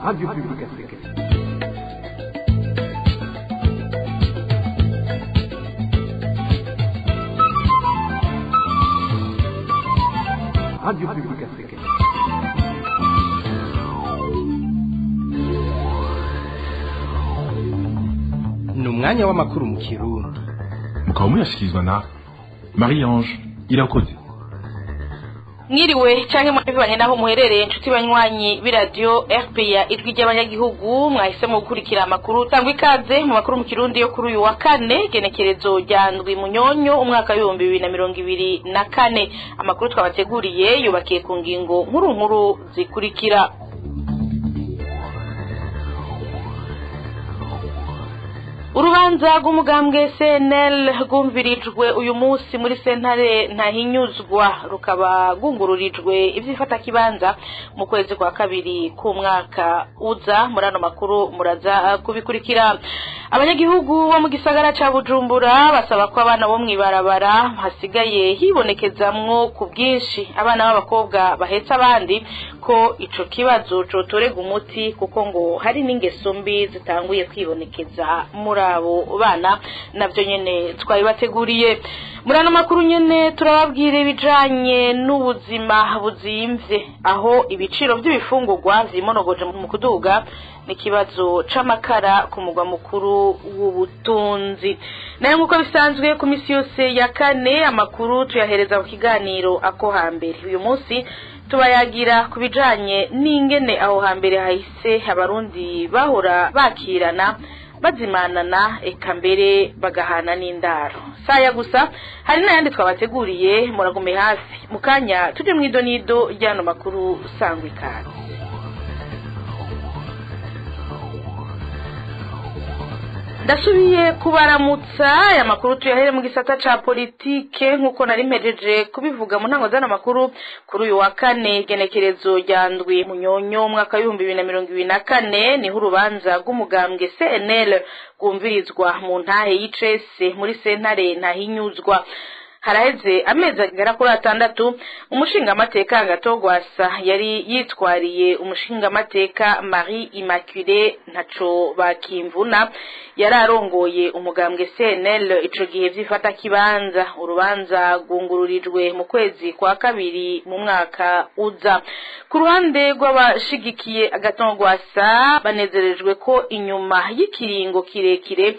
Radio Publique Africaine. Radio Publique Africaine. Ni umwanya w'amakuru mu Kirundi. Mukaba muyashikirizwa na Marie Ange Irakoze. Mwiriwe canke mwabivanye naho muherereye, inshuti banywanyi b'iradiyo RPA, Ijwi ry'Abanyagihugu, mwahisemo gukurikira amakuru. Tangwa ikaze mu makuru mu Kirundi yo kuri uyu wa kane, genekerezo rya 7 Munyonyo, umwaka w'2024. Amakuru twabateguriye yubakiye ku ngingo nkuru nkuru zikurikira: Urubanza rw'umugambwe CNL rwumvirijwe uyu munsi muri sentare Ntahinyuzwa, rukaba rwungururijwe ivy'ifatakibanza mu kwezi kwa kabiri k'umwaka uza. Muri ano makuru muraza kubikurikira. Abanyagihugu bo mu gisagara ca Bujumbura basaba ko abana bo mw'ibarabara hasigaye hibonekezamwo ku bwinshi abana b'abakobwa bahetse abandi, ko ico kibazo cotorega umuti, kuko ngo hari n'ingeso mbi zitanguye kwibonekeza muri abo bana. Navyo nyene twabibateguriye muri ano makuru nyene. Turababwira ibijanye n'ubuzima buzimvye, aho ibiciro vy'ibifungurwa vyimonogoje mu kuduga, n'ikibazo c'amakara ku mugwa mukuru w'ubutunzi. Nayo nk'uko bisanzwe ku misi yose ya kane, amakuru tuyahereza ku kiganiro Ako Hambere. Uyu munsi tubayagira ku bijanye n'ingene aho hambere hahise Abarundi bahora bakirana, bazimanana, eka mbere bagahana n'indaro. Saya gusa, hari n'ayandi twabateguriye, muragume hafi. Mu kanya tuje mw'idonido ry'ano makuru. Sangwa ikaze. Ndasubiye kubaramutsa. Aya makuru tuyahere mu gisata ca politike. Nk'uko nari mpejeje kubivuga mu ntango z'ano makuru, kuri uyu wa kane, genekerezo rya 7 Munyonyo, umwaka w'2024, niho urubanza rw'umugambwe CNL rwumvirizwa mu ntahe y'icese muri sentare Ntahinyuzwa. Haraheze amezi agera kuri 6 umushingamateka Gatogwasa yari yitwariye umushingamateka Marie Immaculée Ntaco Bakimvuna yari arongoye umugambwe CNL ico gihe vyifata kibanza. Urubanza rwungururijwe mu kwezi kwa kabiri mu mwaka uza. Ku ruhande rw'abashigikiye Agatongwasa, banezerejwe ko inyuma y'ikiringo kirekire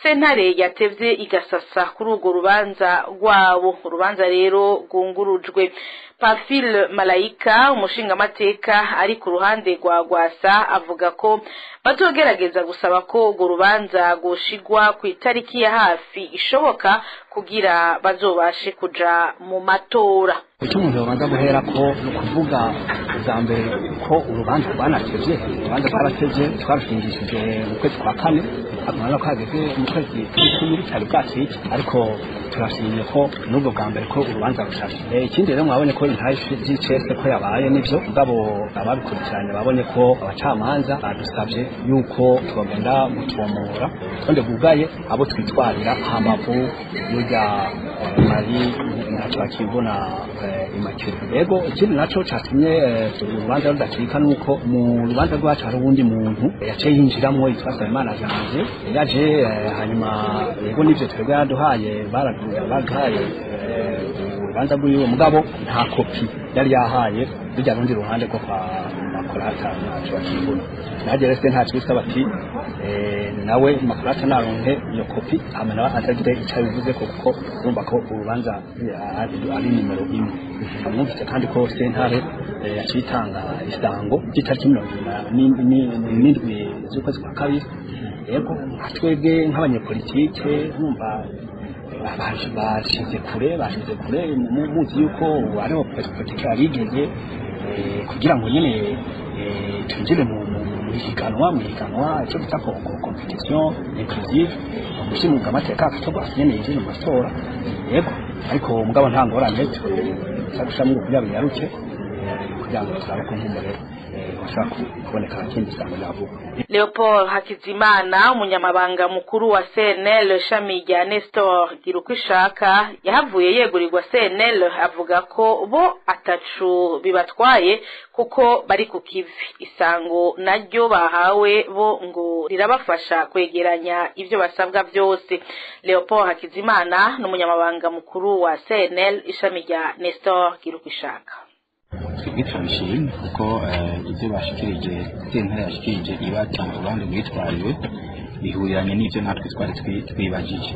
sentare yatevye igasasa kuri urwo rubanza rwabo. Urubanza rero rwungurujwe. Pamphile Malayika, umushingamateka ari ku ruhande rwa Gwasa, avuga ko bazogerageza gusaba ko urwo rubanza rwoshigwa ku itariki ya hafi ishoboka kugira bazobashe kuja mu matora. Icyo umuntu yobanza guhera ko ni ukuvuga ubwa mbere ko urubanza rwanatevye. Urubanza rwaratevye, twarushingishije mu kwezi kwa kane, urabona ko hageze mu kwezi kw'icumi bitari bwacike, ariko turashimye ko n'ubwo bwa mbere ko urubanza rushashe. Ikindi rero, mwabonye ko intahe y'icese ko yabaye, nivyo, mugabo ababikurikiranye babonye ko abacamanza badusavye yuko tugenda gutomora urutonde rwugaye abo twitwarira hambavu y'urya Marie Ntaco Bakivuna Immaculée. Ego, ikindi naco catumye urubanza rudacika nuko mu rubanza rwacu hari uwundi muntu yaciye yinjiramwo yitwa Nsabimana Janvier. Yaje hanyuma, yego nivyo, twebwe yaraduhaye, baraduhaye urubanza rw'iwe, mugabo nta kopi yari yahaye rujya rundi ruhande rwo kwa Makurata Ntaco Bakivuna. Naje rero ntaco isaba ati nawe Makurata naronke iyo kopi, hama nawe atagire ico abivuze ko, kuko urumva ko urubanza ari nimero imwe. Mwumvise kandi ko sentare yaciye itanga isango ry'itariki 27 z'ukwezi kwa kabiri. Yego, twebwe nk'abanyepolitike numva bashize kure, bashize kure. Muzi yuko ariho politike yarigeze kugira ngo nyene twinjire mu higanwa, icyo bita compétition inclusive, umushinga amateka akatogwa nyene yinjire mu matora. Yego, ariko mugabo nta ngorane, tuza gushiramo kugira binyaruke, kugira ngo turabe ko nkumbure Bashobora kuboneka kindi sango ryavuga. Leopold Hakizimana, umunyamabanga mukuru wa CNL shami rya Nestor Girukwishaka yahavuye yegurirwa CNL, avuga ko bo atacu bibatwaye kuko bari ku kivi. Isango naryo bahawe bo ngo rirabafasha kwegeranya ivyo basabwa byose. Leopold Hakizimana n'umunyamabanga mukuru wa CNL ishami rya Nestor Girukwishaka. Twebwe turabishima kuko ibyo bashikirije, sentare yashikirije ibata urubanza rwitwariwe, bihuriranye n'ibyo natwe twari twibajije.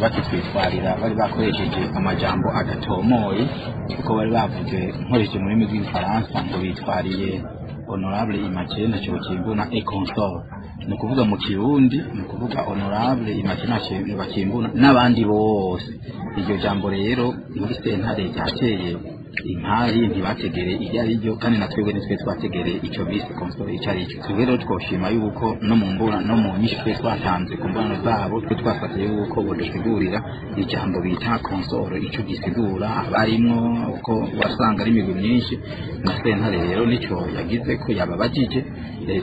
Bakitwitwarira bari bakoresheje amajambo adatomoye, kuko bari bavuze, nkoresheje mu rurimi rw'igifaransa, ngo bitwariye honorable Immaculée Ntacobakimbona et consort. Ni ukuvuga mu Kirundi, ni ukuvuga honorable Immaculée Ntacobakimbona n'abandi bose. Iryo jambo rero muri sentare ryateye impari, ntibategere iryo ari ryo, kandi na twebwe nitwe twategere ico bise consort ico ari cyo. Twebwe rero twoshima yuko no mu mbura no mu nyinshi twe twatanze ku mbonano zabo, twe twafatiye yuko bodusigurira ijambo bita consort ico gisigura, abarimwo, uko wasanga ari imigwi myinshi. Na sentare rero nico yagize ko yababajije.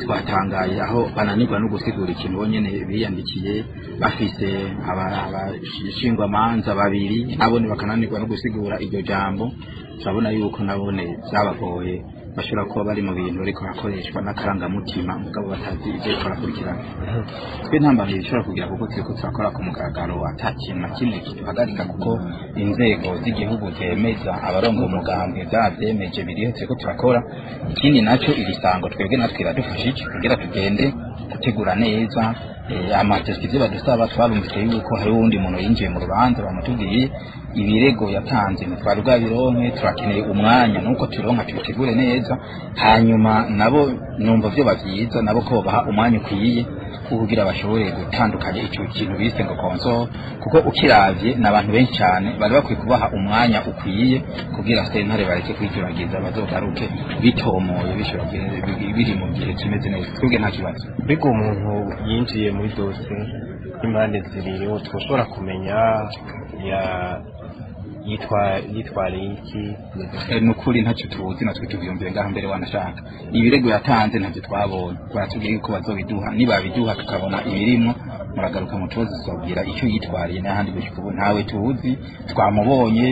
Twatangaye aho bananirwa no gusigura ikintu bonyene biyandikiye, bafise abashingwamanza babiri, nabone bakananirwa no gusigura iryo jambo. Turabona yuko nabone byabagoye, bashobora kuba bari mu bintu ariko hakoreshwa n'akarangamutima, mugabo batazi ibyo barakurikirana. Twe nta mbabiri bishobora kugira, kuko turiko turakora ku mugaragaro, ata kintu na kimwe kiduhagarika, kuko inzego z'igihugu zemeza abarongo umugambwe zavyemeje, biriho, turiko turakora. Ikindi naco, iri sango twebwe natwe iradufashije kugira tugende gutegura neza amadosiye. Ivyo badusaba, twarumvise yuko hari uwundi muntu yinjiye mu rubanza, bamutubwiye ibirego yatanze, ntitwari bwabironke. Turakeneye umwanya nuko turonka tubitegure neza, hanyuma nabo numva vyo bavyiza nabo ko baha umwanya ukwiye kugira bashobore gutandukanya ico kintu bise ngo consort, kuko ukiravye n'abantu benshi cyane. Bari bakwiye kubaha umwanya ukwiye kugira sentare bareke kwijuragiza, bazogaruke bitomoye, bishobora biri mu gihe kimeze neza. Twebwe nta kibazo. Mbega umuntu yinjiye muri dosiye y'impande zibiri twoshobora kumenya ya yitwariye iki? Nukuri ntacyo tuzi, natwe tuvyumviye ngaha mbere. Wanashaka ibirego yatanze ntavyo twabonye, baratubwiye yuko bazobiduha. Nibabiduha tukabona ibirimwo, muragaruka mu tubazo, tuzobwira icyo yitwariye. N'ahandi gushika ubu ntawe tuzi twamubonye,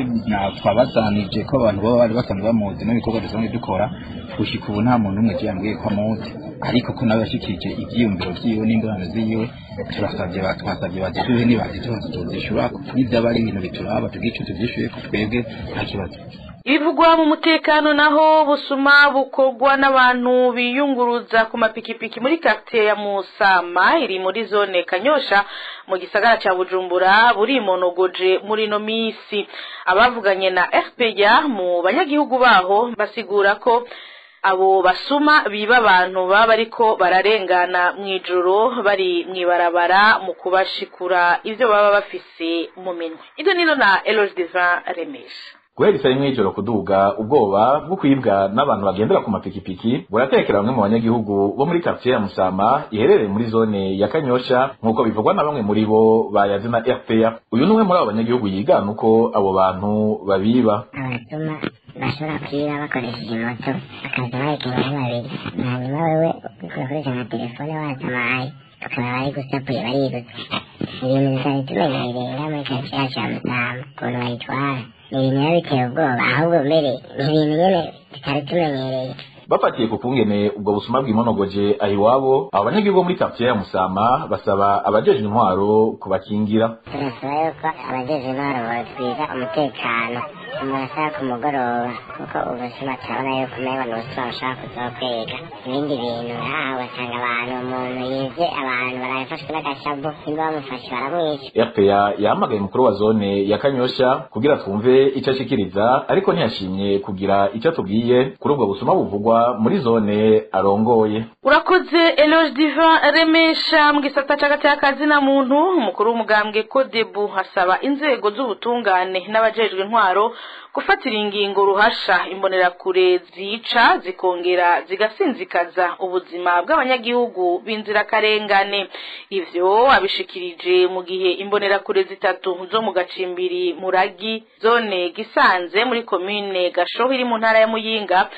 twabazanije ko abantu baba bari basanzwe bamuzi n'ibikorwa dusanzwe dukora. Gushika ubu nta muntu n'umwe yambwiye ko amuzi, ariko ko nawe yashikirije ivyiyumviro vyiwe n'ingorane ziwe, turasavye, twasavye baziduhe. Nibaziduha tuzozishura, nivyaba ari ibintu bituraba tugire ico tuvyishuye, ko twebwe nta kibazo. Ibivugwa mu mutekano naho, busuma bukorwa n'abantu biyunguruza ku mapikipiki muri quartier ya Musama iri muri zone Kanyosha mu gisagara ca Bujumbura burimonogoje muri no misi. Abavuganye na RPA mu banyagihugu baho basigura ko abo basuma biba abantu baba bariko bararengana mw'ijoro bari mw'ibarabara mu kubashikura ivyo baba bafise mu minwe. Ibyo nizo na Eloge Divin Remesha. Guhera isaha imwe y'ijoro kuduga, ubwoba bwo kwibwa n'abantu bagendera ku mapikipiki buratekera bamwe mu banyagihugu bo muri quartier ya Musama iherereye muri zone ya Kanyosha, nk'uko bivugwa na bamwe muri bo bayazi na RPA. Uyu ni umwe muri abo banyagihugu yigana uko abo bantu babiba. Abasuma bashobora kwiba bakoresheje moto, bakaza bayikenera ari babiri, hanyuma wewe uriko urakoresha nka telefone wasamaye, bakaba bari gusapuye barirutse. Ibintu tutari tumenyereye ngaha muri quartier yacu ya Musama ukuntu bayitwara, ni ibintu biba biteye ubwoba, ahubwo mbere ni ibintu nyene tutari tumenyereye. Bafatiye ku kungene ubwo busuma bwimonogoje aho iwabo, abo banyagihugu bo muri quartier ya Musama basaba abajejwe intwaro kubakingira. Turasaba yuko abajejwe intwaro botwiza umutekano mu masaha ku mugoroba, kuko ubusuma turabona yuko umengo ni ubusuma bushobora kuzokwega ibindi bintu. Nkaha ugasanga abantu, umuntu yivye abantu barafashwe n'agashabu, nimba bamufashe baramwica. RPA yahamagaye umukuru wa zone ya Kanyosha kugira twumve ico ashikiriza, ariko ntiyashimye kugira ico atubwiye kuri ubwo busuma buvugwa muri zone arongoye. Urakoze Eloge Divin Remesha. Mu gisata c'agateka na muntu, umukuru w'umugambwe Kodebu hasaba inzego z'ubutungane n'abajejwe intwaro gufatira ingingo ruhasha imbonerakure zica zikongera zigasinzikaza ubuzima bw'abanyagihugu b'inzirakarengane. Ivyo abishikirije mu gihe imbonerakure zitatu zo mu gacimbiri Muragi, zone Gisanze, muri komine Gashoho iri mu ntara ya Muyinga,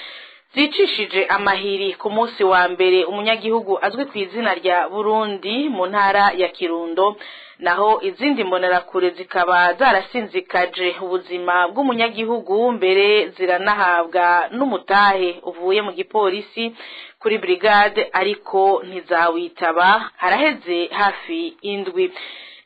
zicishije amahiri ku munsi wa mbere umunyagihugu azwi ku izina rya Burundi mu ntara ya Kirundo, naho izindi mbonerakure zikaba zarasinzikaje ubuzima bw'umunyagihugu mbere ziranahabwa n'umutahe uvuye mu gipolisi kuri brigade ariko ntizawitaba, haraheze hafi indwi.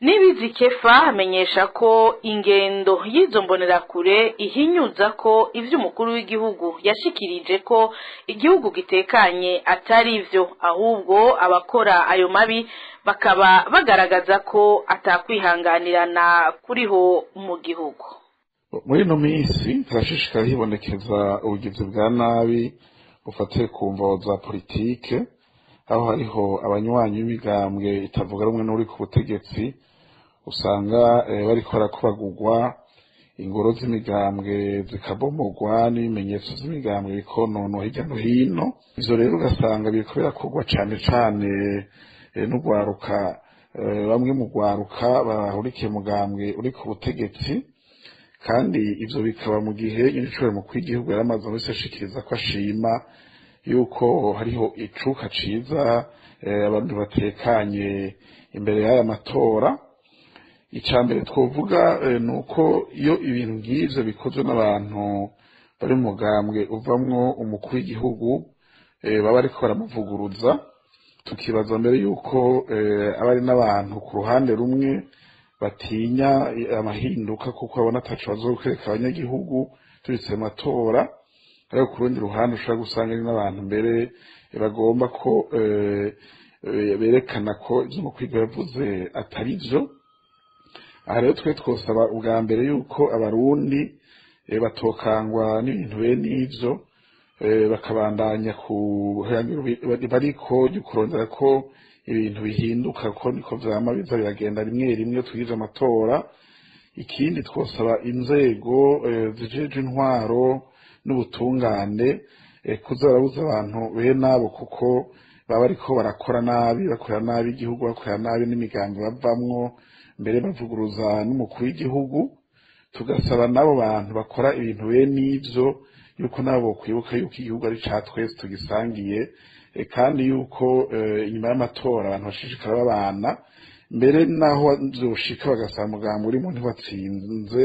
Nibizi Kefa amenyesha ko ingendo y'izo mbonerakure ihinyuza ko ivyo umukuru w'igihugu yashikirije ko igihugu gitekanye atari ivyo, ahubwo abakora ayo mabi bakaba bagaragaza ko atakwihanganirana kuriho mu gihugu. Muri ino minsi harashishikara hibonekeza ubugizi bwa nabi bufatiye ku mvo za politike, aho hariho abanywanyi b'imigambwe itavuga rumwe n'uri ku butegetsi usanga bariko barakubagurwa, ingoro z'imigambwe zikabomogwa n'ibimenyetso vy'imigambwe bikononwa hirya no hino. Ivyo rero ugasanga biriko birakorwa cane cane n'urwaruka, bamwe mu rwaruka bahurikiye mugambwe uri ku butegetsi, kandi ivyo bikaba mu gihe nyir'icubahiro mukuru w'igihugu yaramaze wese ashikiriza ko ashima yuko hariho icuka ciza, abantu batekanye imbere y'aya matora. Icya mbere twovuga ni uko iyo ibintu nk'ivyo bikozwe n'abantu bari mu mugambwe uvamwo umukuru w'igihugu, baba bariko baramuvuguruza, tukibaza mbere yuko aba ari n'abantu ku ruhande rumwe batinya amahinduka kuko babona ataco bazokwereka abanyagihugu turetse amatora, ariko ku rundi ruhande ushobora gusanga ari n'abantu mbere bagomba ko berekana ko ivyo umukuru yavuze atari vyo. Aha rero twe twosaba ubwa mbere yuko abarundi batokangwa n'ibintu bene ivyo, bakabandanya bariko kurondera ko ibintu bihinduka, ko niko vyama biza biragenda rimwe rimwe twize amatora. Ikindi twosaba inzego zijejwe intwaro n'ubutungane kuza barabuza abantu bene abo, kuko baba bariko barakora nabi, bakorera nabi igihugu, bakorera nabi n'imigambi bavamwo, mbere bavuguruza n'umukuru w'igihugu. Tugasaba n'abo bantu bakora ibintu bene ivyo yuko nabo kwibuka yuko igihugu ari ca twese tugisangiye, kandi yuko inyuma y'amatora abantu bashishikara babana, mbere naho vyoshika bagasanga umugambi urimo ntiwatsinze,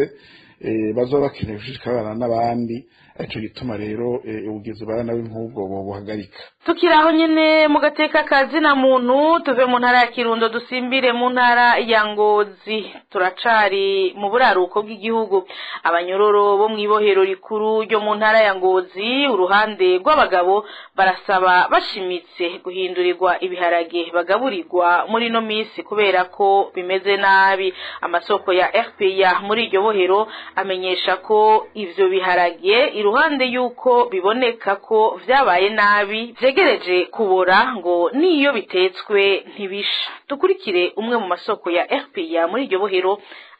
bazoba bakeneye gushishikara babana n'abandi. Arico gituma rero ubugizi bwa nabi nk'ubwo bobuhagarika. Tukiri aho nyene mu gateka kazina muntu, tuve mu ntara ya Kirundo dusimbire mu ntara ya Ngozi. Turacari mu buraruko bw'igihugu. Abanyororo bo mw'ibohero rikuru ryo mu ntara ya Ngozi, uruhande rw'abagabo barasaba bashimitse guhindurirwa ibiharage bagaburirwa muri no misi kubera ko bimeze nabi. Amasoko ya RPA muri iryo bohero amenyesha ko ivyo biharage iruhande yuko biboneka ko vyabaye nabi vyegereje kubora, ngo niyo bitetswe ntibisha. Dukurikire umwe mu masoko ya RPA muri iryo bohero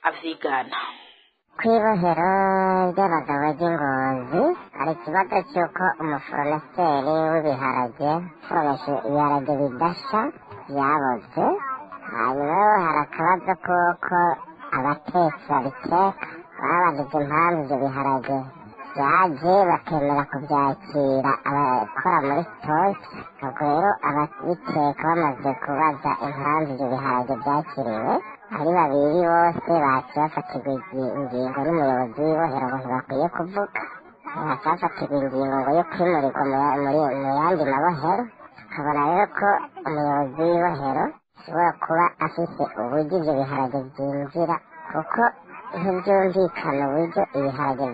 avyigana. Kw'ibohero ry'abagabo ry'Ingozi hari ikibazo cy'uko umuforomeseri w'ibiharage foromeshe ibiharage bidasha vyaboze, hanyuma hari akabazo k'uko abatetsi babiteka babajije impamvu ivyo biharage vyaje bakemera kuvyakira abakora muri sitoke. Ubwo rero ababiteka bamaze kubaza impamvu ivyo biharage vyakiriwe, ari babiri bose baciye bafatirwa ingingo n'umuyobozi w'ibohero ngo ntibakwiye kuvuga, baciye bafatirwa ingingo ngo yo kwimurirwa mu yandi mabohero. Tukabona rero ko umuyobozi w'ibohero ashobora kuba afise uburyo ivyo biharage vyinjira, kuko ntibyumvikana uburyo ibiharage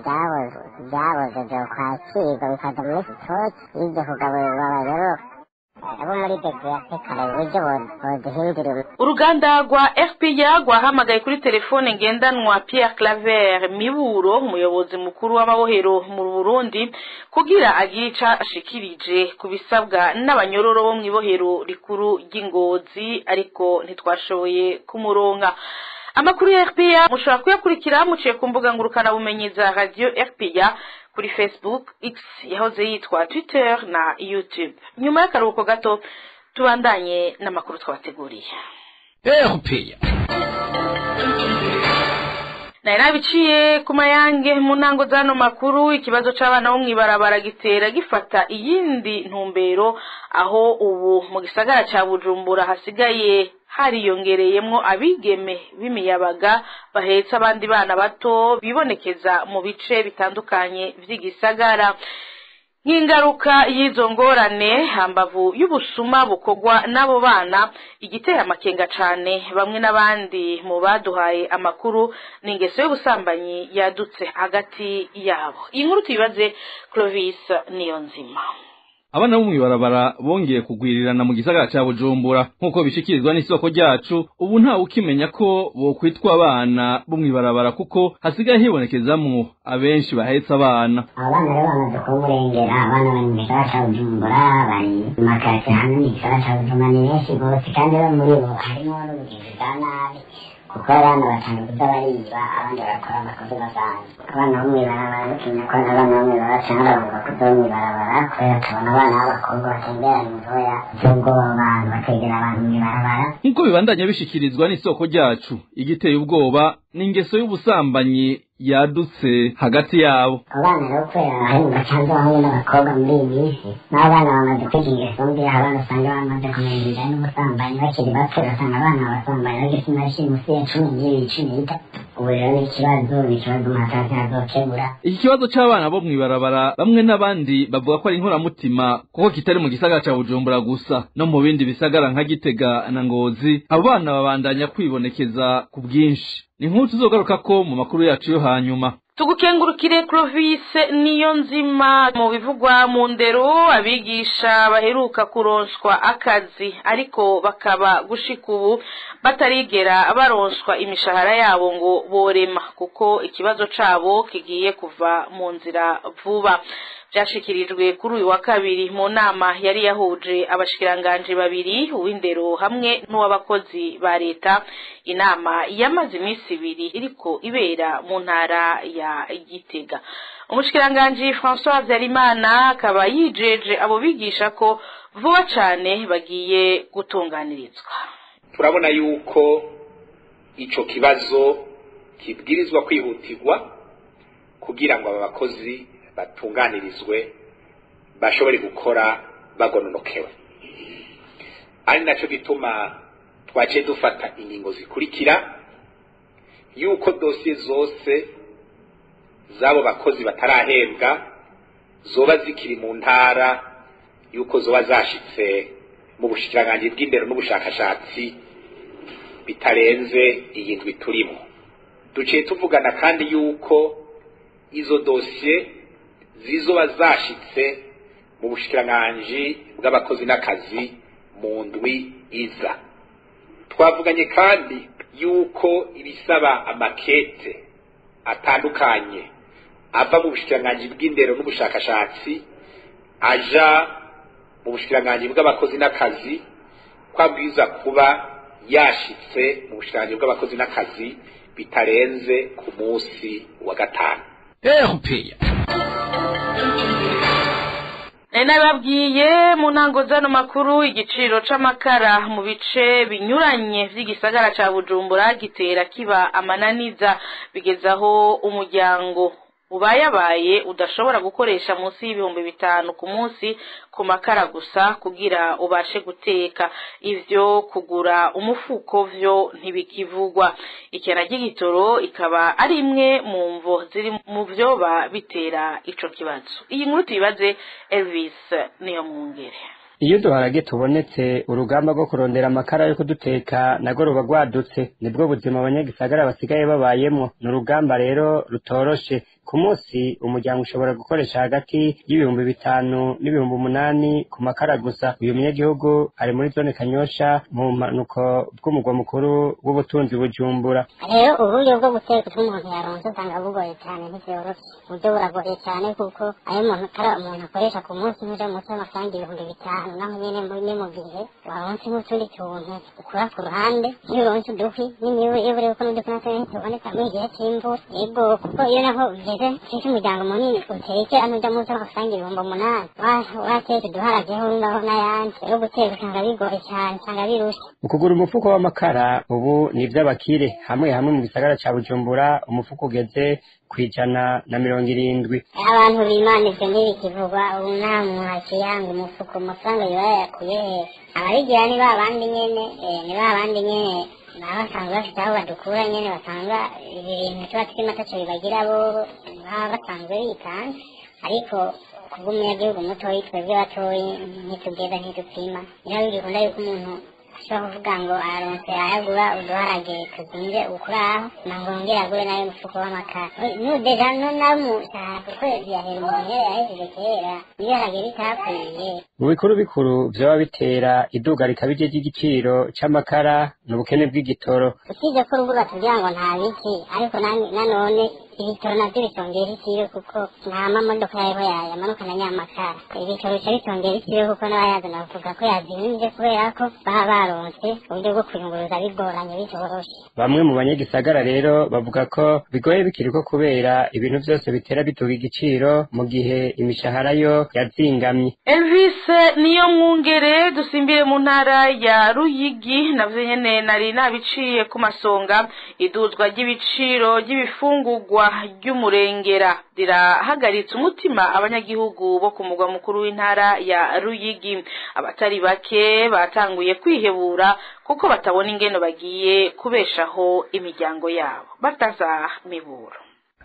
byaboze vyokwakirwa bikaja muri sitoke bijya kugaburirwa abanyororo abo muri bebeyatekara uburyo boduhindurira. Uruganda rwa RPA rwahamagaye kuri telefone ngendanwa Pierre Claver Miburo, umuyobozi mukuru w'amabohero mu Burundi, kugira agire ico ashikirije ku bisabwa n'abanyororo bo mw'ibohero rikuru ry'Ingozi, ariko ntitwashoboye kumuronka. Amakuru ya RPA mushobora kuyakurikira muciye ku mbuga ngurukana bumenyi za Radio RPA kuri Facebook, X yahoze yitwa Twitter na YouTube. Nyuma y'akaruhuko gato tubandanye n'amakuru twabateguriye. RPA. Nari nabiciye ku mayange mu ntango z'ano makuru, ikibazo c'abana bo mw'ibarabara gitera gifata iyindi ntumbero, aho ubu mu gisagara ca Bujumbura hasigaye hariyongereyemwo abigeme b'imiyabaga bahetse abandi bana bato bibonekeza mu bice bitandukanye vy'igisagara. Nk'ingaruka y'izo ngorane, hambavu y'ubusuma bukorwa n'abo bana, igitera amakenga cane bamwe n'abandi mu baduhaye amakuru ni ingeso y'ubusambanyi yadutse hagati yabo. Iyi nkuru tuyibaze Clovis Niyonzima. Abana bo mw'ibarabara bongeye kugwirirana mu gisagara ca Bujumbura, nk'uko bishikirizwa n'isoko ryacu. Ubu nta ukimenya ko bokwitwa abana bo mw'ibarabara, kuko hasigaye hibonekezamwo abenshi bahetse abana. Abana rero bamaze kumurengera. Abana bari mu gisagara ca Bujumbura, bari mu makaritiye hanze mu gisagara ca Bujumbura, ni benshi rwose, kandi bo muri bo harimo n'ubugizi bwa nabi, kuko abana batanu kuza bariba, abandi barakora amakosa udasanzwe. Abana bo mw'ibarabara, dutinya ko abana bo mw'ibarabara canke abagabo bakuze bo mw'ibarabara, kubera tubona abana b'abakobwa batemberana inzoya z'ubwoba, abantu bategera abantu mw'ibarabara. Nk'uko bibandanya bishikirizwa n'isoko ryacu, igiteye ubwoba ni ingeso y'ubusambanyi yadutse hagati yabo. Abana rero, kubera hari mu gacanza abahungu n'abakobwa muri iyi minsi, n'abana bamaze kwiga ingeso mbi, aho abana usanga bamaze kumenya ibijanye n'ubusambanyi bakiri bato. Ugasanga abana basambanyi bageze munsi ya 12, 13. Ubu rero ni ikibazo umuntu atazi azokemura. Iki kibazo c'abana bo mw'ibarabara, bamwe n'abandi bavuga ko ari inkoramutima, kuko kitari mu gisagara ca Bujumbura gusa, no mu bindi bisagara nka Gitega na Ngozi abo bana babandanya kwibonekeza ku bwinshi. Ni inkuru tuzogaruka ko mu makuru yacu yo hanyuma. Tugukengurukire, Clovis Niyonzima. Mu bivugwa mu ndero, abigisha baheruka kuronswa akazi ariko bakaba gushika ubu batarigera baronswa imishahara yabo ngo borema, kuko ikibazo cabo kigiye kuva mu nzira vuba. Byashikirijwe kuri uyu wa kabiri mu nama yari yahuje abashikiranganji babiri, uw'indero hamwe n'uw'abakozi ba leta. Inama yamaze iminsi 2 iriko ibera mu ntara ya Gitega. Umushikiranganji François Habyarimana akaba yijeje abo bigisha ko vuba cane bagiye gutunganirizwa. Turabona yuko ico kibazo kibwirizwa kwihutirwa kugira ngo aba bakozi batunganirizwe, bashobore gukora bagononokewe. Ari nacyo gituma twaciye dufata ingingo zikurikira: yuko dosiye zose z'abo bakozi batarahembwa zoba zikiri mu ntara, yuko zoba zashitse mu bushikiranganji bw'indero n'ubushakashatsi bitarenze iyi ndwi turimo. Duciye tuvugana kandi yuko izo dosiye zizoba zashitse mu bushikiranganji bw'abakozi n'akazi mu ndwi iza. Twavuganye kandi yuko ibisaba amakete atandukanye ava mu bushikiranganji bw'indero n'ubushakashatsi aja mu bushikiranganji bw'abakozi n'akazi, kwabwiza kuba yashitse mu bushikiranganji bw'abakozi n'akazi bitarenze ku munsi wa gatanu. RPA. Nababwiye mu ntango z'ano makuru, igiciro c'amakara mu bice binyuranye vy'igisagara ca Bujumbura gitera kiba amananiza, bigezaho umuryango ubayabaye udashobora gukoresha munsi y'5,000 ku munsi ku makara gusa kugira ubashe guteka. Ivyo kugura umufuko vyo ntibikivugwa. Ikena ry'igitoro ikaba ari imwe mu mvo ziri mu vyoba bitera ico kibazo. Iyi nkuru tuyibaze Elvis Niyomwungere. Iyo uduharage tubonetse, urugamba rwo kurondera amakara yo kuduteka narwo ruba rwadutse. Nibwo buzima abanyagisagara basigaye babayemwo. Ni urugamba rero rutoroshe. Ku munsi umuryango ushobora gukoresha hagati y'5,000 n'8,000 ku makara gusa. Uyu munyagihugu ari muri zone Kanyosha, mu mpanuko bw'umugwa mukuru w'ubutunzi Bujumbura. Rero uburyo bwo guteka utwo umuntu yaronse usanga bugoye cyane, ntivyoroshe. Uburyo buragoye cyane, kuko ayo umuntu kara umuntu akoresha ku munsi ntuja munsi y'amafaranga 5,000. Naho nyene ni mu gihe waronse nk'utundi tuntu ukura ku ruhande, iyo uronse udukwi n'imibu, iyo buri uko n'udukwi natwo ntituboneka mu gihe c'imvura. Yego, kuko iyo naho ivyo Uteke ufite umuryango munini uteke anuja munsi amafaranga 8,000 wateke duharageho ngaho n'ayandi rero guteka usanga bigoye cyane, usanga birusha. Ukugura umufuko w'amakara ubu ni ivy'abakire. Hamwe hamwe mu gisagara ca Bujumbura umufuko ugeze ku 170. Abantu bimana ivyo ntibikivugwa ubu, nta muntu akiyanga umufuko, amafaranga yoba yayakuye he? Ababigira ni ba bandi nyene, ni ba bandi nyene baba basanzwe bafite aho badukura nyene, basanga ibi bintu tuba turimo ataco bibagira, bobo baba basanzwe bitanze. Ariko kubw'umunyagihugu mutoyi, twebwe batoyi ntitugeza ntidupima, niyo bigikunda yuko umuntu ashobora kuvuga ngo aronse ayagura uduharage tuzinze ukuraho ngo yongere agure nayo umufuko w'amakara. Nudeja no namushahara ku kwezi yahera umuntu yahejeje kera ibiharage bitakwiye. Mu bikuru bikuru vyoba bitera iduga rikabije ry'igiciro c'amakara ni ubukene bw'igitoro. Usibye ko urubuga batubwira ngo nta biti, ariko nanone ibitoro navyo bisongera isibe, kuko nta mamodoka yariho yamanukana nyamakara. Ibitoro bica bisongera isibe kuko n'abayazana bavuga ko yazimvye kubera ko baba baronse uburyo bwo kuyunguruza bigoranye bitoroshe. Bamwe mu banyagisagara rero bavuga ko bigoye bikiriko kubera ibintu vyose bitera biduga igiciro mu gihe imishahara yo yazingamye. Elvis niyo mwungere, dusimbire mu ntara ya Ruyigi, navyo nyene nari nabiciye ku masonga. Iduzwa ry'ibiciro ry'ibifungurwa ry'umurengera rirahagaritse umutima abanyagihugu bo ku mugwa mukuru w'intara ya Ruyigi. Abatari bake batanguye kwihebura kuko batabona ingeno bagiye kubeshaho imiryango yabo. Bataza Miburo.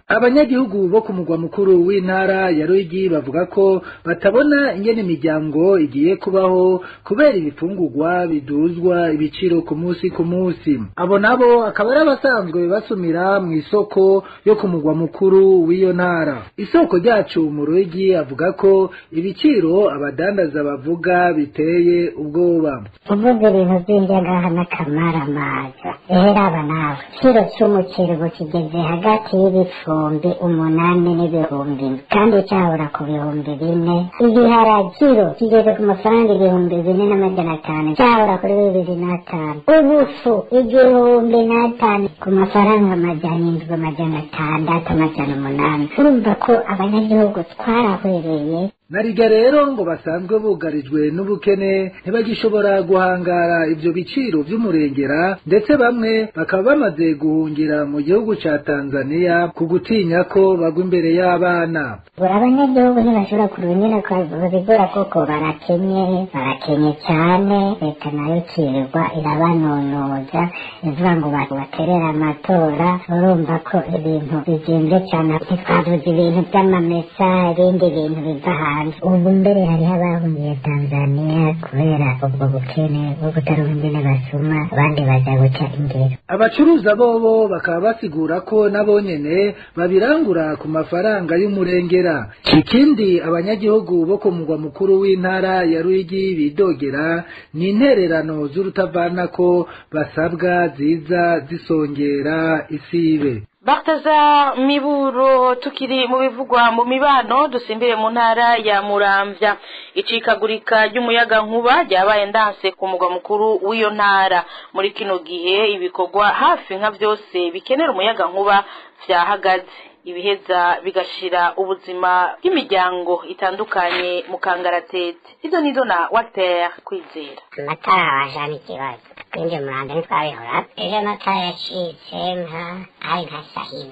Abanyagihugu bo ku mugwa mukuru w'intara ya Ruyigi bavuga ko batabona ingene imiryango igiye kubaho kubera ibifungurwa biduzwa ibiciro ku munsi ku munsi. Abo nabo akaba ari abasanzwe basumira mu isoko yo ku mugwa mukuru w'iyo ntara. Isoko ryacu mu Ruyigi avuga ko ibiciro abadandaza bavuga biteye ubwoba. Uvuze ibintu by'injyagaha n'akamaramaza, rero aba nawe ikiro cy'umuceri ubu kigeze hagati y'8,000 n'ibihumbi, kandi cyahora ku 4,000. Ibiharagiro kigeze ku mafaranga 4,500, cyahora kuri 2,500. Ubufu 1,005 ku mafaranga 700, 600, 800. Urumva ko abanyagihugu twarahwereye. Nariga rero ngo basanzwe bugarijwe n'ubukene ntibagishobora guhangara ivyo biciro vy'umurengera, ndetse bamwe bakaba bamaze guhungira mu gihugu ca Tanzania ku gutinya ko bagwa imbere y'abana. Abanyagihugu ntibashobora kurunyira babigura kuko barakenye, barakenye cyane. Leta nayo ikirirwa irabanonoza ivuga ngo baterere amatora. Urumva ko ibintu bizimvye cyane, ntitwavuze ibintu by'amamesa, ibindi bintu biva hanze. Ubu mbere hariho abahungiye Tanzania kubera ubwo bukene bwo kutaronka ingene basuma, abandi baza guca ingero. Abacuruza bobo bakaba basigura ko nabo nyene babirangura ku mafaranga y'umurengera. Ikindi abanyagihugu bo ku mugwa mukuru w'intara ya Ruyigi bidogera ni intererano z'urutavanako basabwa ziza zisongera isibe. Baktaza Miburo, tukiri mu bivugwa mu mibano, dusimbire mu ntara ya Muramvya. Icikagurika ry'umuyaga nkuba ryabaye ndanse ku mugwa mukuru w'iyo ntara. Muri kino gihe ibikorwa hafi nka vyose bikenera umuyaga nkuba vyahagaze, ibiheza bigashira ubuzima bw'imiryango itandukanye mu kangaratete. Izo nizo na Walter Kwizera. Amatara wajana ikibazo twinjiye mu Rwanda ntitwabihora. Ejo amatara yacitse nka ari nka saa 7.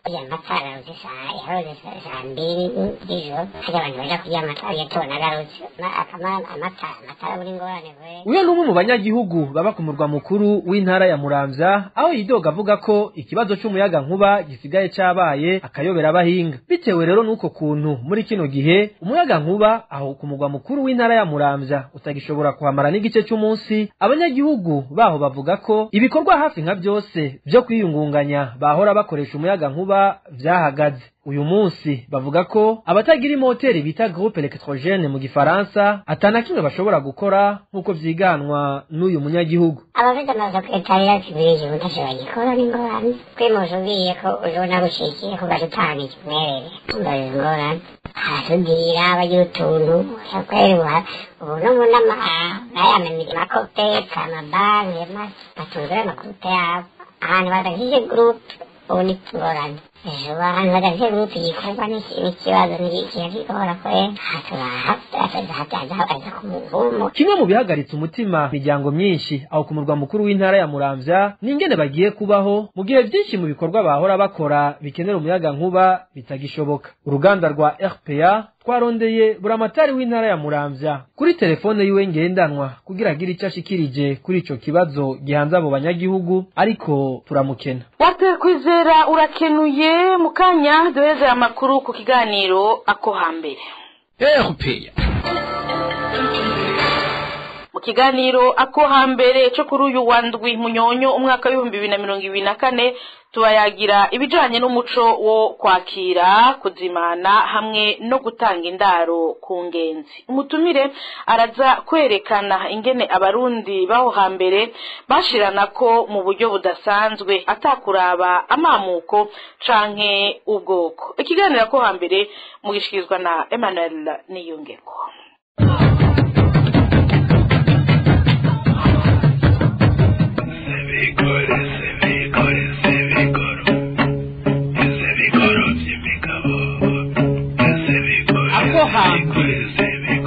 Iyo amatara yaruze saa 2 z'ijoro, hajya abantu baja kuryama amatara yatona agarutse amatara buri ngorane. Uyo ni umwe mu banyagihugu baba ku murwa mukuru w'intara ya Muramvya, aho yidoga avuga ko ikibazo c'umuyaga nkuba gisigaye cabaye akayobera abahinga. Bitewe rero n'uko kuntu muri kino gihe umuyaga nkuba aho ku murwa mukuru w'intara ya Muramvya utagishobora kuhamara n'igice c'umunsi, abanyagihugu baho bavuga ko ibikorwa hafi nka byose vyo kwiyungunganya bahora bakoresha umuyaga nkuba vyahagaze. Uyu munsi bavuga ko abatagira imoteri bita groupe électrogène mu gifaransa atana kimwe bashobora gukora nk'uko vyiganwa n'uyu munyagihugu. Abafite amazu etarira kibirije ubutashobora gikora n'ingorane kwimuza, ugiye ko uzobona gucikiye kugaca utanga ikimwerere umbaza ingorane arasudira abagira utuntu kwerwa ubu no mu nama n'aya makopeka amabanki batunze amagurupe yabo ahantu badafise gurupe. Ubu ni tugorane ejo abantu badafite gurupe igikorwa n'ikibazo ntikigora kwe aza ku muvumo. Kimwe mu bihagaritse umutima imiryango myinshi aho ku murwa mukuru w'intara ya Muramvya ni ingene bagiye kubaho mu gihe byinshi mu bikorwa bahora bakora bikenera umuyaga nkuba bitagishoboka. Uruganda rwa RPA twarondeye buramatari w'intara ya Muramvya kuri telefone yiwe ngendanwa kugira agire icyo ashikirije kuri ico kibazo gihanze abo banyagihugu, ariko turamukena. Wate Kwizera urakenuye. Mukanya duheze amakuru ku kiganiro ako hambere. RPA. Mu kiganiro ako hambere cyo kuri uyu wa ndwi Munyonyo umwaka w'ibihumbi 2024 tubayagira ibijanye n'umuco wo kwakira, kuzimana hamwe no gutanga indaro ku ngenzi. Umutumire araza kwerekana ingene abarundi baho hambere bashirana ko mu buryo budasanzwe atakuraba amamuko canke ubwoko. Ikiganiro ko hambere mugishikirizwa na Emmanuel Niyongeko.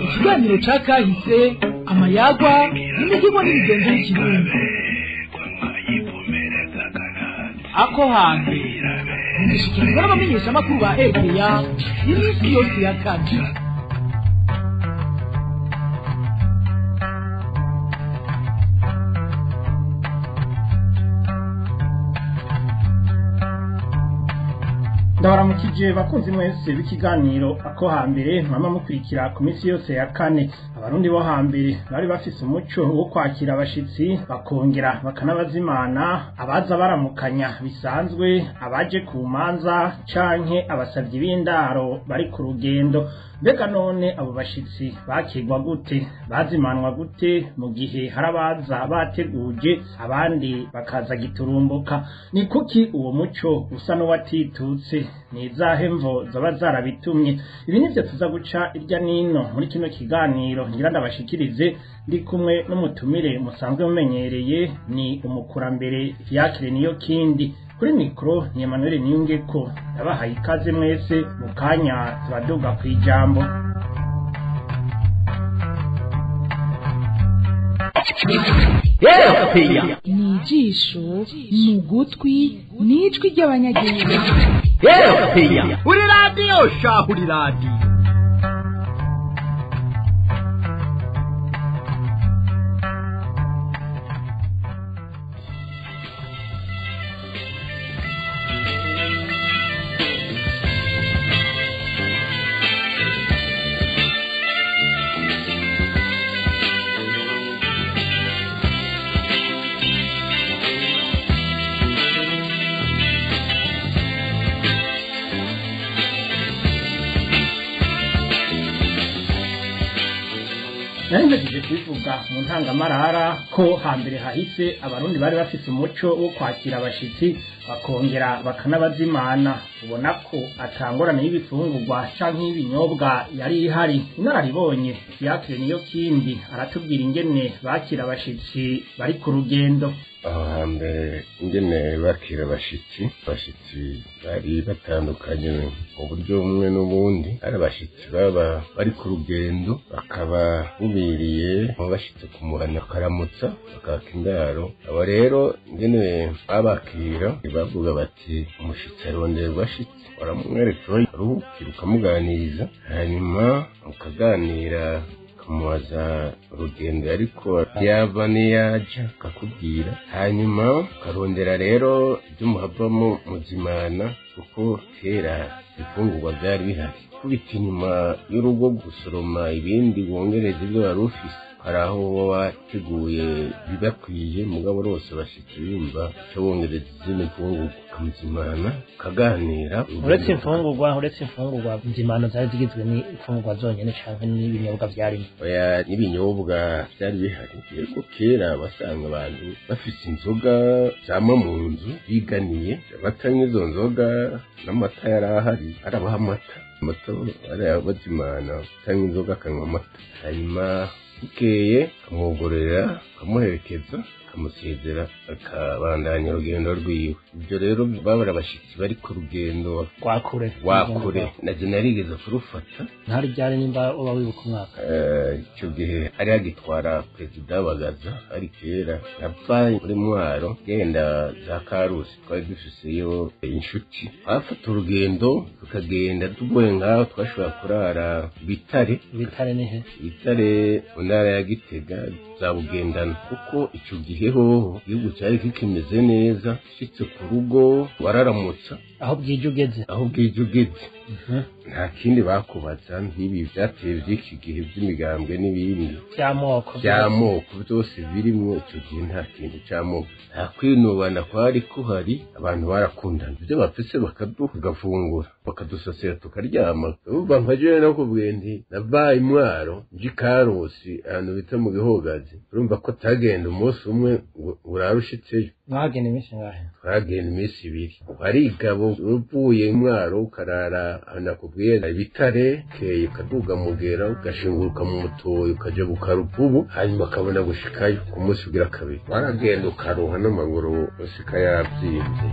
Ikiganiro ca kahise, amayagwa n'imivugo n'imigenzo y'ikirundi. Ako hambere mugishikirizwa n'abamenyeshamakuru ba RPA iminsi yose ya kane. Ndabaramukije bakunzi mwese b'ikiganiro ako hambere mama mukurikira ku minsi yose ya kane. Abarundi bo hambere bari bafise umuco wo kwakira abashitsi bakongera bakanabazimana, abaza baramukanya bisanzwe, abaje ku manza canke abasavyi b'indaro bari ku rugendo. Mbega none abo bashitsi bakirwa gute, bazimanwa gute mu gihe hari abaza bateguje abandi bakaza giturumbuka? Ni kuki uwo muco usa n'uwatitutse? Ni izahe mvo zaba zarabitumye? Ibi nivyo tuza guca irya nino muri kino kiganiro ngira ndabashikirize ndi kumwe n'umutumire musanzwe mumenyereye, ni umukurambere Fiacre niyo kindi. Kuri mikro ni Emmanuel Niyongeko. Ndabahaye ikaze mwese, mu kanya turaduga kwijambo. Ni ijisho, ni ugutwi, ni ijwi ry'abanyagihugu. Uri radiyo shahu uri radiyo. Nari kubivuga mu ntangamarara ko hambere hahise abarundi bari bafise umuco wo kwakira abashitsi bakongera bakanabazimana. Ubona ko atangorane y'ibifungurwa canke y'ibinyobwa yari ihari. Inararibonye Fiacre niyo kindi aratubwira ingene bakira abashitsi bari ku rugendo. Aho hambere ingene bakira abashitsi, abashitsi bari batandukanye mu buryo bumwe n'ubundi. Ari abashitsi baba bari ku rugendo bakaba bubiriye bashitse ku muhana bakaramutsa bakaka indaro. Abo rero ingene babakira bavuga bati umushitsi aronderwa ashitse, baramwereka aho aruhukira ukamuganiriza, hanyuma mukaganira ukamubaza urugendo ariko yava n'iyaja akakubwira, hanyuma ukarondera rero ibyo muhavamo muzimana, kuko kera ibifungurwa byari bihari. Kubita inyuma y'urugo gusoroma ibindi wongereza ibyo wari ufise, hari aho uba wateguye bibakwiye, mugabo rwose bashitsi bimva icyo wongereza izindi mfungurwa ukamuzimana ukaganira. Uretse imfungurwa nzimano zari zigizwe n'imfungurwa zonyene canke n'ibinyobwa vyarimo? Oya, n'ibinyobwa vyari bihari. Yego, kera wasanga abantu bafise inzoga zama mu nzu biganiye, batanywa izo nzoga n'amata yari ahari, arabaha amata, amata arayabazimana, cyangwa inzoga akanywa amata. Hanyuma Bukeye akamwogorera, akamuherekeza, akamusezera, akabandanya urugendo rwiwe. Ibyo rero babara abashitsi bari ku rugendo rwa kure. Naje narigeze kurufata. Ntari ryari nimba uba wibuka umwaka? Icyo gihe ari agitwara perezida Bagaza, ari kera. Nava muri Mwaro genda za Karusi, twari dufiseyo inshuti. Twafata urugendo tukagenda tugoye ngaho, twashobora kurara Bitare. Bitare ni he? Bitare mu ntara ya Gitega, za Bugendana, kuko icyo gihe hoho igihugu cyari kikimeze neza. Ushitse ku rugo wararamutsa. Aho bwije ugeze? Aho bwije ugeze, nta kindi bakubaza. Nk'ibi byateye by'iki gihe by'imigambwe n'ibindi by'amoko byose birimo, icyo gihe nta kintu cy'amoko, nta kwinubana kwari kuhari. Abantu barakundana, ibyo bafise bakaduha tugafungura, bakadusasira tukaryama. Urumva nka jewe nakubwiye nti navaye Mwaro nji Karusi, ahantu bita mu Gihogazi. Urumva ko tagenda umunsi umwe ngo urare ushitseyo. Mwagenda iminsi ingahe? Twagenda iminsi ibiri. Warigabo uvuye Mwaro ukarara nakubwiye Bitare, keye ukaduga Mugera, ugashinguruka mu Mutoyi, ukaja Bukaruvubu, hanyuma ukabona gushikayo ku munsi ugira kabiri. Waragenda ukaruha n'amaguru ushika yavyimvye.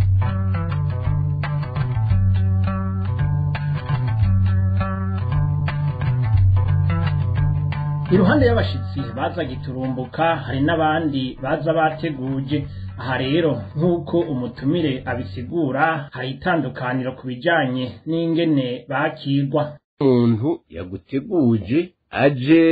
Iruhande y'abashitsi baza giturumbuka, hari n'abandi baza bateguje. Aha rero nk'uko umutumire abisigura, hari itandukaniro ku bijanye n'ingene bakirwa. Umuntu yaguteguje aje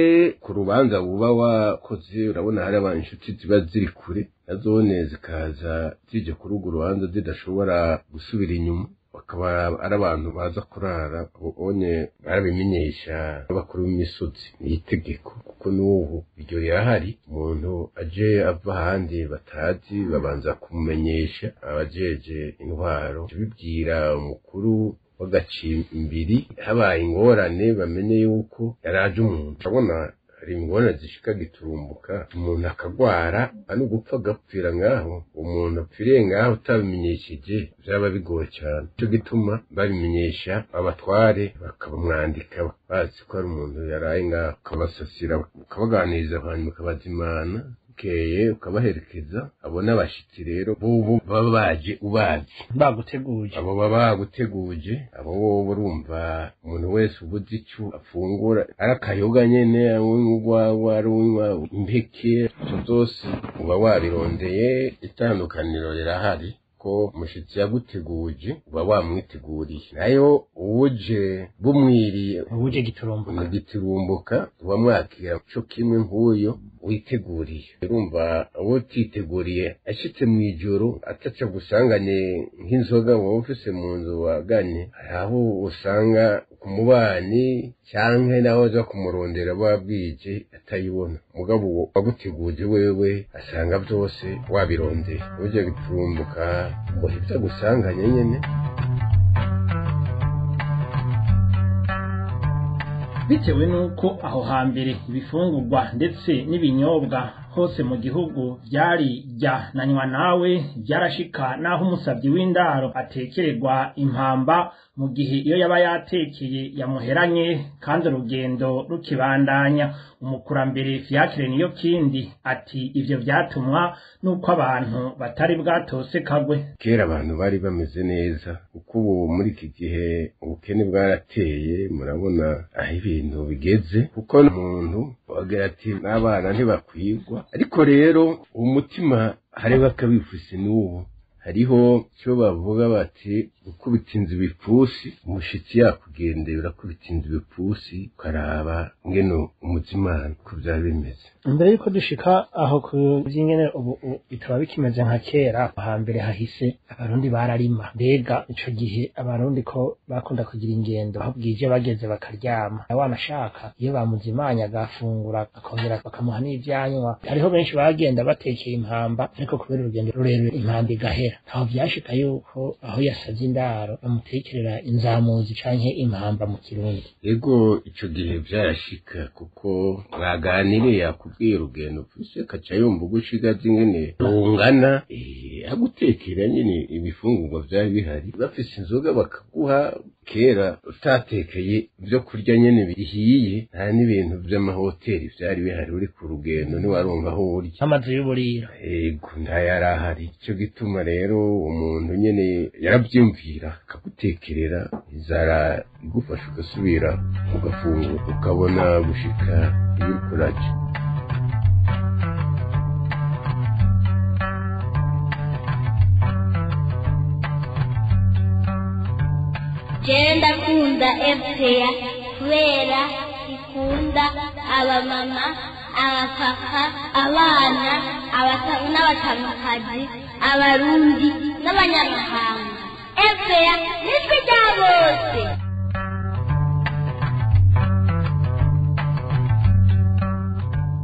ku rubanza uba wakoze, urabona hari abantu inshuti ziba ziri kure, nazone zikaza zije kuri urwo rubanza zidashobora gusubira inyuma, bakaba ari abantu baza kurara. Ubonye barabimenyesha abakuru b'imisozi, ni itegeko kuko n'ubu iryo rirahari. Umuntu aje ava ahandi batazi babanza kumumenyesha abajeje intwaro, bibwira umukuru w'agacimbiri. Habaye ingorane bamenye yuko yaraje umuntu. Urabona hari ingorane zishika giturumbuka, umuntu akagwara ari ugupfa agapfira ngaho. Umuntu apfiriye ngaho utabimenyesheje byaba bigoye cyane. Icyo gituma babimenyesha abatware, bakabamwandika bazi ko ari umuntu yaraye ngaho, ukabasasira, ukabaganiriza, hanyuma ukabazimana, bukeye ukabaherekeza. Abo n'abashitsi rero bobo baba baje ubazi baguteguje, abo baba baguteguje. Abo bobo urumva umuntu wese ubuze ico afungura, ari akayoga nyene, urwagwa, ari unywa impeke, ivyo vyose uba wabirondeye. Itandukaniro rirahari ko umushitsi yaguteguje uba wamwiteguriye, nayo uje bumwiriye, uje giturumbuka, giturumbuka uba mwakira co kimwe nk'uyo witeguriye. Urumva uwo utiteguriye ashitse mw'ijoro ataca gusanganye nk'inzoga wowe ufise mu nzu waganye, hari aho usanga ku mubanyi canke naho uza kumurondera bwije atayibona. Mugabo uwo waguteguje wewe asanga vyose wabirondeye. Uje giturumbuka ngo ivyo agusanganye nyene. Bitewe n'uko aho hambere ibifungurwa ndetse n'ibinyobwa hose mu gihugu byari jya nanywa nawe, byarashika naho umusabyi w'indaro atekererwa impamba mu gihe iyo yaba yatekeye yamuheranye kandi urugendo rukibandanya. Umukurambere Fiacre niyo kindi ati ivyo byatumwa nuko abantu batari bwatose kagwe. Kera abantu bari bameze neza, kuko ubu muri iki gihe ubukene bwarateye, murabona aho ibintu bigeze, kuko umuntu wagira ati n'abana ntibakwigwa. Ariko rero umutima hariho akabifuse n'ubu, hariho icyo bavuga bati gukubita inzu ibipfusi. Umushitsi yakugendeye urakubita inzu ibipfusi, ukaraba ngeno umuzimana uko byaba bimeze. Imbere yuko dushika aho ku by'ingene ubu bitaba bikimeze nka kera, hambere hahise abarundi bararima. Mbega ico gihe abarundi ko bakunda kugira ingendo, aho bwije bageze bakaryama, wanashaka iyo bamuzimanya agafungura akongera bakamuha n'ivyanywa. Hariho benshi bagenda batekeye impamba, ariko kubera urugendo rurerure impamba igahera. Aho vyashika yuko aho yasavye indaro bamutekerera inzamuzi canke impamba mu Kirundi. Ego ico gihe vyarashika, kuko mwaganiriye akubwiye urugendo ufise, akaca yumva ugushigaza ingene rungana, Yagutekera nyine ibifungurwa vyari bihari, bafise inzoga bakaguha. Kera utatekeye ibyo kurya nyene bihiye, nta n'ibintu vy'amahoteli vyari bihari. Uri ku rugendo ntiwarumva aho urya amazu y'uburiro. Ego, ntayari ahari. Ico gituma rero umuntu nyene yaravyumvira akagutekerera, inzara igufasha ugasubira ugafungura ukabona gushika iyo uriko uraja. Jewe ndakunda FPA kubera ikunda abamama, abapapa, abana, abatamu n'abatamukazi, abarundi n'abanyamahanga. FPA nijwi rya bose.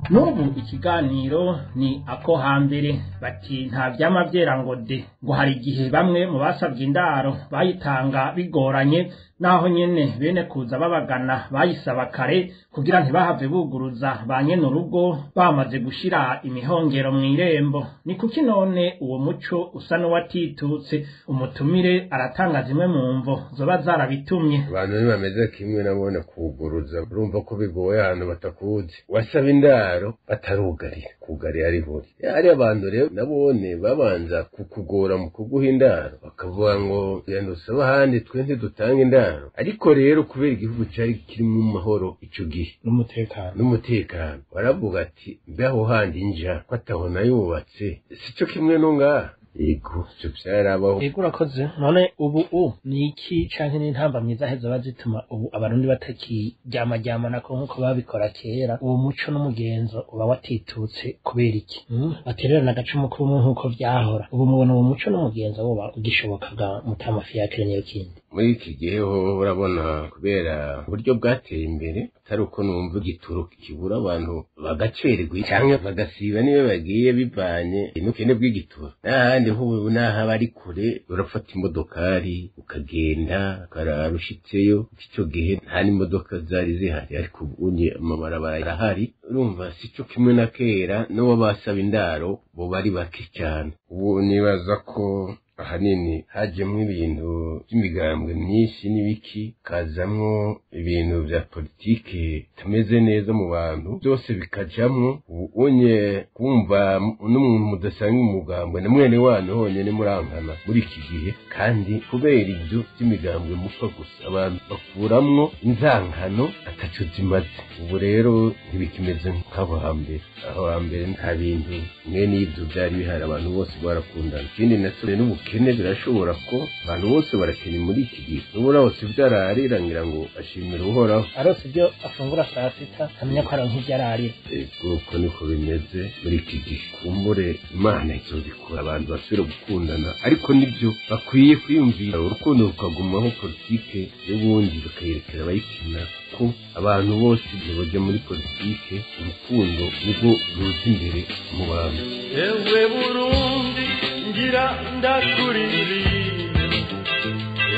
N'ubu ikiganiro ni ako hambere. Bati nta vyama vyera ngo de, ngo hari igihe bamwe mu basabye indaro bayitanga bigoranye, naho nyene bene kuza babagana bayisaba kare kugira ntibahave buguruza ba nyene urugo bamaze gushira imihongero mw'irembo. Ni kuki none uwo muco usa n'uwatitutse? Umutumire aratanga zimwe mu mvo zoba zarabitumye. Abantu ntibameze kimwe, nabone kuguruza urumva ko bigoye ahantu batakuzi. Wasaba indaro batarugarira, kugarira ari hori ari abantu rero nabone babanza kukugora mu kuguha indaro, bakavuga ngo genda usabe ahandi, twe ntidutanga indaro. Ariko rero kubera igihugu cari kirimo amahoro ico gihe n'umutekano, baravuga ati mbe aho handi nja ko atabona yubatse, sico kimwe no ngaha. Ego, ivyo vyarabaho. Ego, urakoze. None ubu ni iki canke n'intambamyi zahe zoba zituma ubu abarundi batakiryamaryamana ko nk'uko babikora kera? Uwo muco n'umugenzo uba watitutse kubera iki? Batererana agacumu kumwe nk'uko vyahora. Ubu mubona uwo muco n'umugenzo woba ugishoboka bwa Mutama Fiacre niyo kindi? Muri iki gihe ho urabona kubera uburyo bwateye imbere, atari uko numva igituro kibura, abantu bagacererwa canke bagasiba niyo bagiye bivanye n'ubukene bw'igituro. N'ahandi hubu n'aho aba ari kure, urafata imodokari ukagenda ukarara ushitseyo. Ico gihe nta n'imodoka zari zihari, ariko ubu amabarabara arahari. Urumva sico kimwe na kera, n'uwo basaba indaro bo bari bake cyane. Ubu nibaza ko ahanini hajemwo ibintu by'imigambwe myinshi n'ibiki, kazamwo ibintu vya politike bitameze neza mu bantu, byose bikajamwo. Ubu unye kumva n'umuntu mudasanga umugambwe na mwene wanyu honyene murankana muri iki gihe, kandi kubera ibyo by'imigambwe mupfa gusa, abantu bakuramwo inzankano ataco zimaze. Ubu rero ntibikimeze nk'aho hambere. Aho hambere nta bintu mwene ibyo byari bihari, abantu bose barakundana. Ikindi naco n'ubukene birashobora ko abantu bose barakene muri iki gihe. N'ubura hose ibyo ararira ngira ngo ashimira Uhoraho. Arose ibyo afungura saa sita amenya ko aronka ibyo ararira. Ego, uko niko bimeze muri iki gihe. Kumbure Imana izobikora abantu basubire gukundana, ariko nibyo bakwiye kwiyumvira, urukundo rukagumaho, politike y'ubundi bakayerekera abayikina, ko abantu bose ntibajya muri politike, urukundo nibwo ruza imbere mu bantu. Ewe Burundi ngira ndakuririmbe,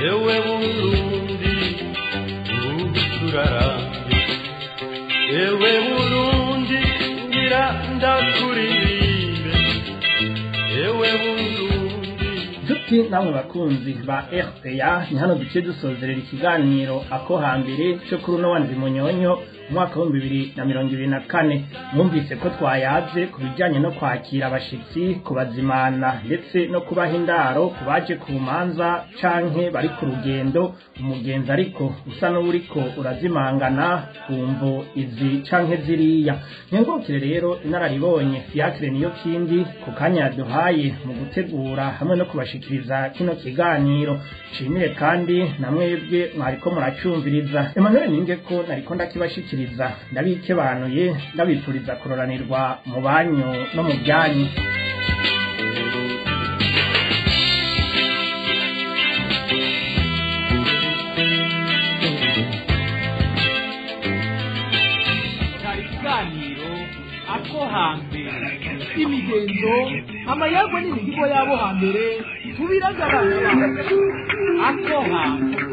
ewe Burundi ngucurarambe, ewe Burundi ngira ndakuririmbe, ewe Burundi. Nshuti namwe bakunzi ba RPA, ni hano duce dusozerera ikiganiro ako hambere cyo kuri uno wandwi munyonyo umwaka 2024. Mwumvise ko twayaze ku bijyanye no kwakira abashitsi, kubazimana ndetse no kubaha indaro ku baje ku manza canke bari ku rugendo. Umugenzi ariko usa n'uwuriko urazimangana ku mvo izi canke ziriya. Nkengurukire rero inararibonye Fiacre niyo kindi ku kanya yaduhaye mu gutegura hamwe no kubashikiriza kino kiganiro. Nshimire kandi na mwebwe mwariko muracumviriza. Emmanuel Ninge ko nariko ndakibashikiriza, ndabikebanuye, ndabifuriza kuroranirwa mu banyu no mu byanyu. Cyari ikiganiro ako hambere, imigenzo, amayagwa n'imihigo y'abo hambere tubiragabana. Ako hambere.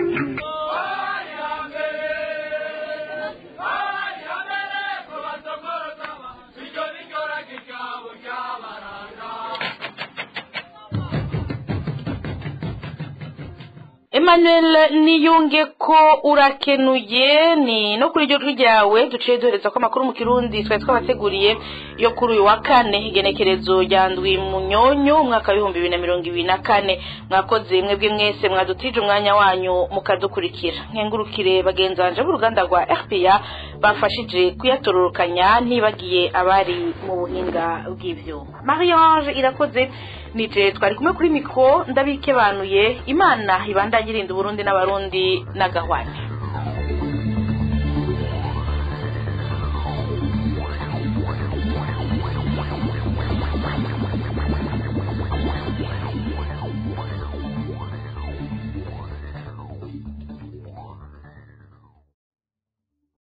Emmanuel Niyunge ko urakenuye. Ni no kuri iryo jwi ryawe duciye duhereza ko amakuru mu Kirundi twari twabateguriye yo kuri uyu wa kane, igenekerezo rya ndwi Munyonyo umwaka w'2024. Mwakoze mwebwe mwese mwadutije umwanya wanyu mukadukurikira. Nkengurukire bagenzi banje b'uruganda rwa RPA bafashije kuyatororokanya, ntibagiye abari mu buhinga bw'ivyuma. Marie-Ange Irakoze nije twari kumwe kuri mikro, ndabikebanuye. Imana ibandanye irinda Uburundi n'Abarundi n'agahwane.